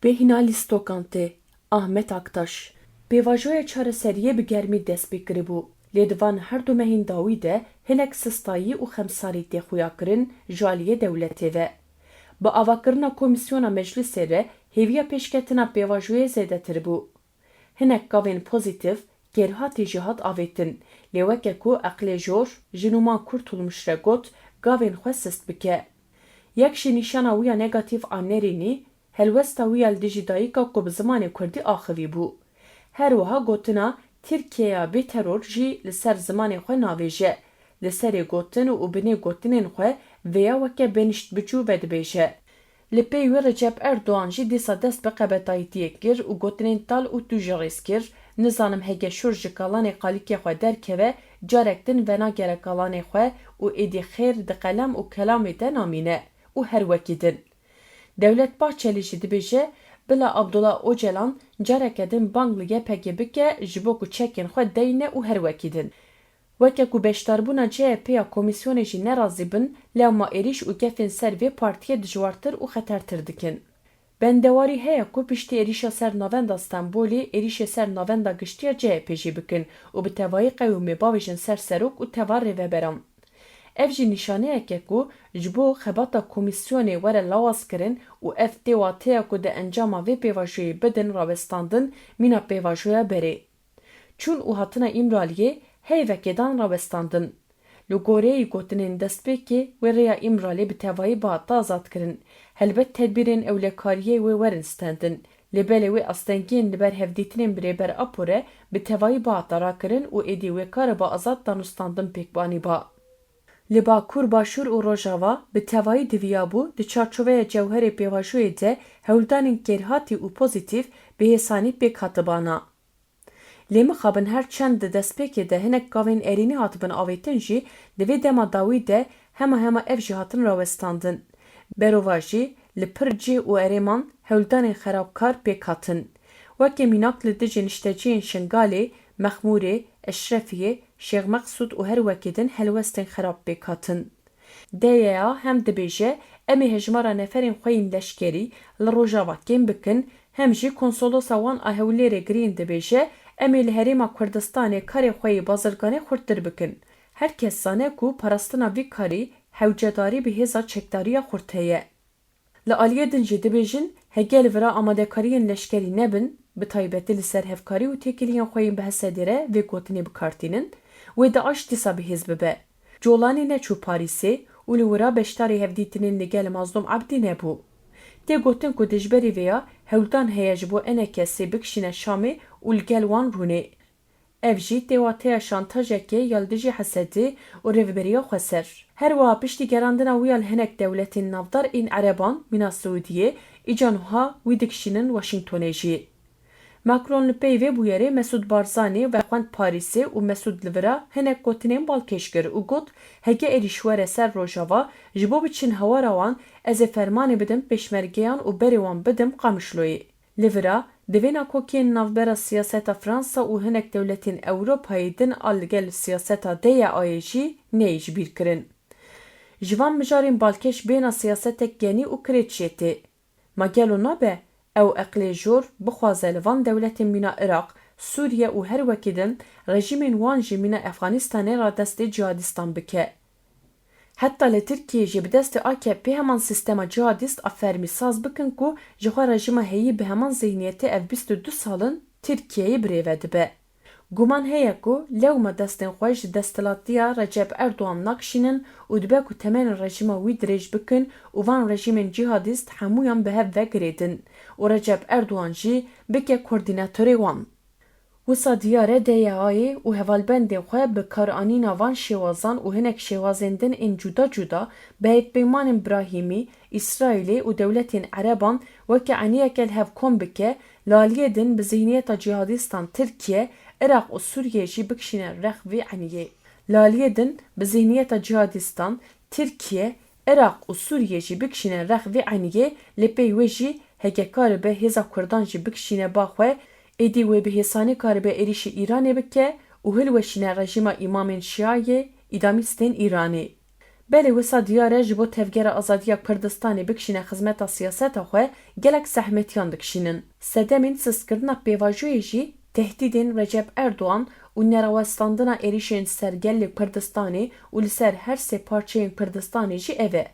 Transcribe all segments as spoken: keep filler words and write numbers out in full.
Bêhna lîstokan tê. Ahmet Aktaş. Pêvajoya çareseriyê bi germî dest pê kiribû, lê di van her du mehên dawî de hinek sistayî û xemsarî tê xuyakirin ji aliyê dewletê ve. Bi avakirina komîsyona meclisê re hêviya pêşketina pêvajoyê zêdetir bû. Hinek gavên pozîtîf, kêrhatî jî hat avêtin, lê weke ku Eqlê Jor ji Nûman Kurtulmuş re got, gavên xwe sist bike. Yek ji nîşana wî ya negatîf a nerînî, helwesta wî ya li dijî dayika ku bi zimanê kurdî axivî bû. Her wiha gotina Tirkiyeya bê teror jî li ser zimanê xwe navêje. Li serê gotin û binê gotinên xwe vêya weke benişt bicû vedibêje. Li pey wê Recep Erdogan jî dîsa dest bi qebetayîtiyê kir û gotinên tal û tûj rêz kir, nizanim hege şor ji kalanê qalîkê xwe derkeve, carek din venagere kalanê xwe û êdî xêr di qelem û kelamê de namîne û her wekî din. Dewlet Bahçelî jî dibêje, bila Abdullah Ocalan careke din bang li Y P G bike ji bo ku çekên xwe deyne û her wekî din. Weke ku beşdarbûna C H P ya komîsyonê jî nerazî bin, lewma êrîş û gefên ser vê partiyê dijwartir û xetertir dikin. Bendewarî heye ku piştî êrîşa ser navenda Stenbolê êrîşê ser navenda giştî ya C H P jî bikin û bi tevayî qewimê bavêjin ser serok û teva rêveberan. Ev jî nîşaneyek e ku ji bo xebata komîsyonê were lawazkirin û ev tê wateya ku di encama vê pêvajoyê bidin rawestandin mîna pêvajoya berê. Çûn û hatina Îmraliyê heyvekê dan rawestandin. Li goreyî gotinên destpêkê wê rêya Îmralê bi tevayî bihata azadkirin. Helbet tedbîrên ewlekariyê wê werin stendin. Lê belê wê astengiyên li ber hevdîtinên bi Rêber Apo re bi tevayî bihata rakirin û êdî wê kariba azad danûstandin pêk banîba. Li Bakur, Başûr û Rojava bi tevayî diviyabû di çarçoveya cewherê pêvajoyê de hewldanên kêrhatî û pozîtîf bi hêsanî pêk hatibana. Lê mixabin her çend di destpêkê de hinek gavên erênî hatibin avêtin jî, di vê dema dawî de hema hema ev jî hatin rawestandin. Berovajî li pir cih û erêman hewldanên xerabkar pêk hatin. Weke mînak li dijî nişteciyên Şingalê, Mexmûrê, Eşrefiyê, Şêx Meqsûd û her wekî din helwestên xerab pêk hatin. D Y A hem dibêje, em ê hejmara neferên xwe yên leşkerî li Rojava kêm bikin, hem jî Konsolosa wan a Hewlêrê girîn dibêje, em ê li Herêma Kurdistanê karê xwe yê bazirganê xurttir bikin. Her kes zane ku parastina vî karî hewcedarî bi hêza çekdariya xurt heye. Li aliyê din jî dibêjin, heke li vira amadekariyên leşkerî nebin, bi taybetî li ser hevkarî û têkiliyên xwe yên bi Hesedê re vê gotinê bi kar tînin, wê DAIŞ dîsa bi hêz bibe. Colanî neçû Parîsê û li wira beşdarî hevdîtinên li gel Mazlûm Ebdî nebû. Tê gotin ku dijberî vê ya hewldan heye ji bo ENKSê bikişîne Şamê û li gel wan rûnê. Ev jî tê wateya şantajekê ya li dijî Hesedê û Rêveberiya Xweser. Her wiha piştî gerandina wî ya li hinek dewletên navdar ên Ereban, mîna Siûdiyê, îca nuha wî dikişînin Washingtonê jî. Macron li pey vê bûyerê Mesûd Barzanî vexwend Parîsê û Mesûd li vira hinek gotinên balkêş kir û got, heke êrîş were ser Rojava, ji bo biçin hawara wan, ez ê fermanê bidim pêşmergeyan û berê wan bidim Qamişloyê. Li vira, di vê nakokiyên navbera siyaseta Fransa û hinek dewletên Ewropayê din a li gel siyaseta D Y A'yê jî neyê ji bîr kirin. Ji van mijarên balkêş bêhna siyasetek genî û kirêt jê tê. Ma gelo nabe ew eqlê jor bixwaze li van dewletên mîna Iraq, Sûriye û her wekî din rejîmên wan jî mîna Efxanistanê re destê cihadîstan bike? Heta li Tirkiyê jî bi destê A K P heman sîstema cihadîst a fermî saz bikin ku ji xwe rejîma heyî bi heman zîhniyetê ev bîst û du sal in Tirkiyeyê bi rê ve dibe. Guman heye ku lewma destên xwe ji desthilatiya Recep Erdogan nakişînin û dibe ku temenên rejîma wî dirêj bikin û van rejîmên cihadîst hemûyan bi hev ve girêdin û Recep Erdogan jî bike koordînatorê wan. Wisa diyar e D Y A'yê û hevalbendên xwe bi karanîna van şêwazan û hinek şêwazên din ên cuda cuda bi hevpeymanên Brahîmî, Îsraîlê û dewletên Ereban weke eniyeke li hev kom bike, li aliyê din bi zîhniyeta cihadîstan Tirkiye, Iraq û Sûriye jî bikişîne rex vê eniyê. Li aliyê din bi zîhniyeta cihadîstan Tirkiye, Iraq û Sûriye jî bikişîne rex vê eniyê, lê pey wê jî heke karibe hêza Kurdan jî bikişîne ba xwe, êdî wê bi hêsanî karibe êrîşî Îranê bike û hilweşîne rejîma îmamên Şiayê, îdamîstên Îranê. Belê wisa diyar e, ji bo Tevgera Azadiya Kurdistanê bikişîne xizmeta siyaseta xwe, gelek zehmetiyan dikişînin. Sedemên sistkirina pêvajoyê jî tehdîdên Recep Erdogan û nerawestandina êrîşên ser gelê Kurdistanê û li ser her sê parçeyên Kurdistanê jî ev e,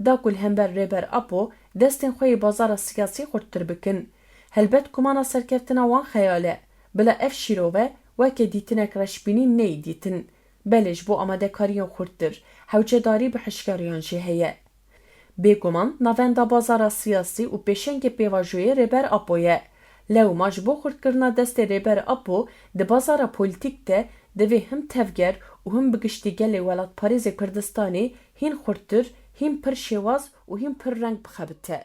da ku li hember Rêber Apo destên xwe yê bazara siyasî xurttir bikin. Helbet gumana serkeftina wan xeyal e, bila ev şîrove weke dîtinek reşbînî neyê dîtin. Belê ji bo amadekariyên xurttir, hewcedarî bi hişyariyan jî heye. Bêguman navenda bazara siyasî û pêşengê pêvajoyê Rêber Apo ye. Lewma ji bo xurtkirina destê Rêber Apo di bazara polîtîk de divê him tevger û him bi giştî gelê welatparêzê Kurdistanê hîn xurttir, hîn pir şêwaz û hîn pir reng bixebite.